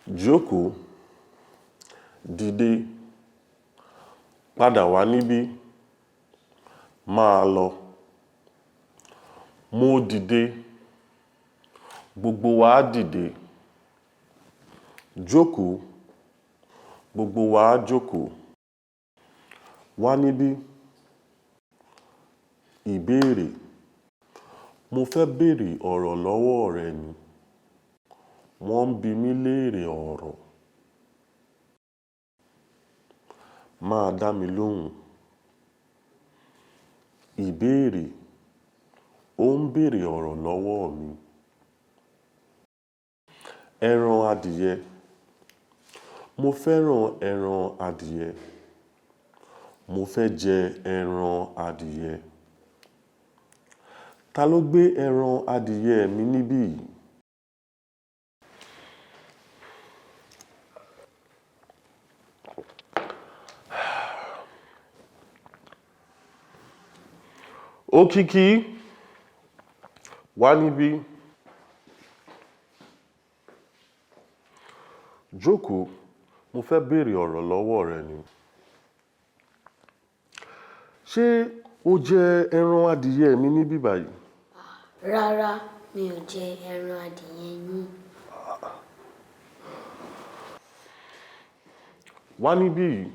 Jókòó. Dìde. Padà wá níbí. Máa lọ. Mo dìde. Gbogbo wa dìde. Jókòó. Gbogbo wa jókòó. Wá níbí. Ìbéèrè. Mo fẹ́ bèèrè ọ̀rọ̀ lọ́wọ́ rẹ ni. Wọ́n ń bi mí léèrè ọ̀rọ̀. Máa dá mi lóhùn. Ìbéèrè. Ó ń bèèrè ọ̀rọ̀ lọ́wọ́ mi. Ẹran adìẹ. Mo fẹ́ràn ẹran adìẹ. Mo fẹ́ jẹ ẹran adìẹ. Ta ló gbé ẹran adìẹ mi níbí yìí? Òkìkí, wá níbí. Jókòó, mo fẹ́ bèèrè ọ̀rọ̀ lọ́wọ́ rẹ ni. Ṣé o jẹ ẹran adìẹ mi níbí báyìí? Rárá, mi ò jẹ ẹran adìẹ yín. Wá níbí yìí.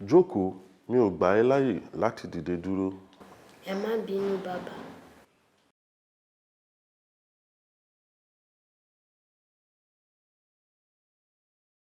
Jókòó, mi ò gbà ẹ́ láyè láti dìde dúró. Ẹ má bínú bàbá,